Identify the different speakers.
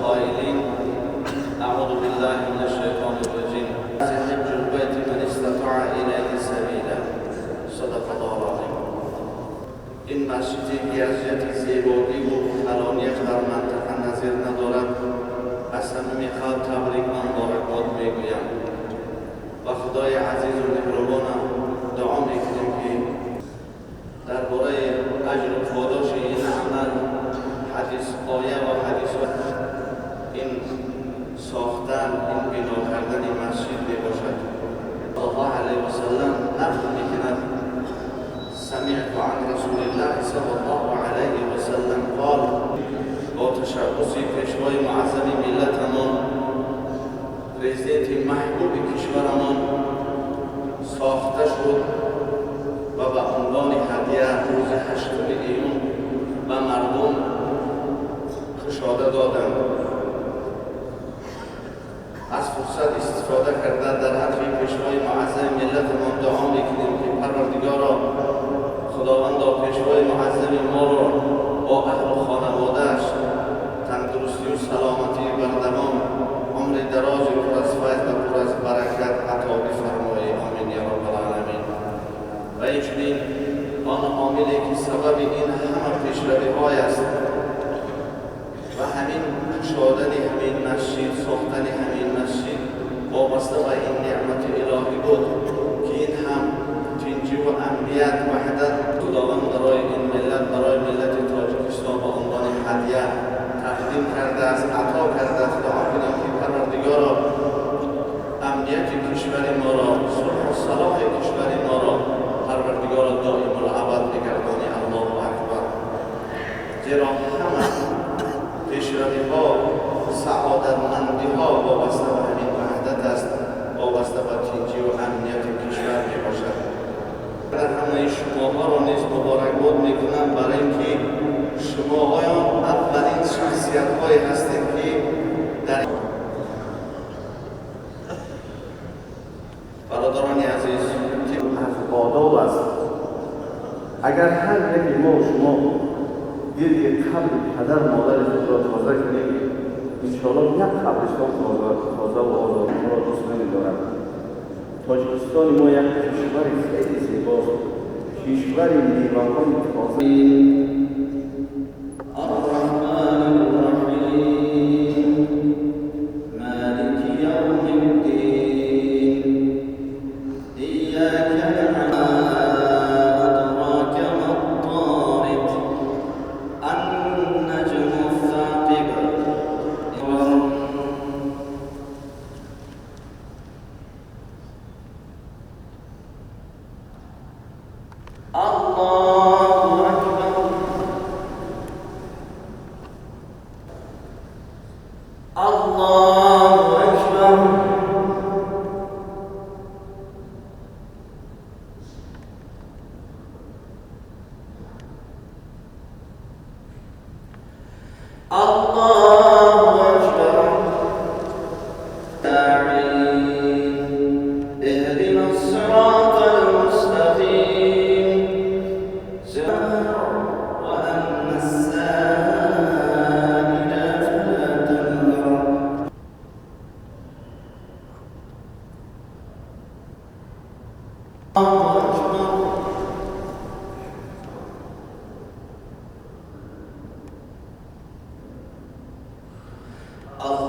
Speaker 1: القائلين أعوذ بالله من الشيطان الرجيم حج البيت من استطاع إليه سبيلا صدق الله العظيم. این مسجدی که از جهت زیبایی و خلانیت در منطقه نظیر ندارد از صمیم قلب تبریک و مبارکباد میگویم و خدای عزیز و مهربانم دعا میکنیم که درباره اجر و پاداش این عمل حدیث آیه و حدیث این ساختن این بنا کردن مسجد میباشد. الله علیه و سلم نقل میکند سمعت عن رسول الله صلی الله علیه و سلم قال با تشبث پیشوای معظم ملتمان پرزیدنت محبوب کشورمان ساخته شد و به عنوان هدیه روز 8 ایون به مردم کشاده دادند. از فرصت استفاده کرده در حق پیشوای معظم ملتمان دعا میکنیم که پروردگارا خداوندا پیشوای معظم ما را با اهل و خانواده‌اش تندرستی و سلامتی بردوام عمر دراز پر از فیض و پر از برکت عطا بفرمایی. آمین یا رب العالمین. و اینچنین آن عاملی که سبب این همه پیشروی‌های است و همین کشادن همین مسجد، ساختن همین مسجد وابسته به این نعمت الهی بود که این هم تنجی و امنیت وحدت خداوند برای این ملت، برای ملت تاجیکستان به عنوان هدیه تقدیم کرده است، عطا کرده است. دعا کنیم که پروردگارا امنیت کشور ما را، صلح و صلاح کشور ما را پروردگارا دائم الابد بگردانی. الله اکبر. زیرا همه پیشروی‌ها، سعادتمندی‌ها وابسته به همین وحدت است، وابسته به تنجی و امنیت کشور میباشد. در همه شماها را نیز مبارکباد میکنم برای اینکه شماهایان اولین شخصیت‌هایی هستید که در برادران عزیز
Speaker 2: از آداب است. اگر هر یک ما و شما گرد قبر پدر مادر خود را تازه کنیم انشاءالله یک قبرستان تازه و آزاد را دوست نمی‌دارد. تاجیکستان ما یک کشور خیلی زیباست، کشور میوه‌های تازه.
Speaker 1: الرحمن الرحیم مالک یوم الدین ایاک نعبد ادراک ما الطارق النجم الثاقب. الله أكبر. الله أكبر. الله أكبر. اهدنا الصراط المستقيم وأما السائل فلا تنهر. الله أكبر. الله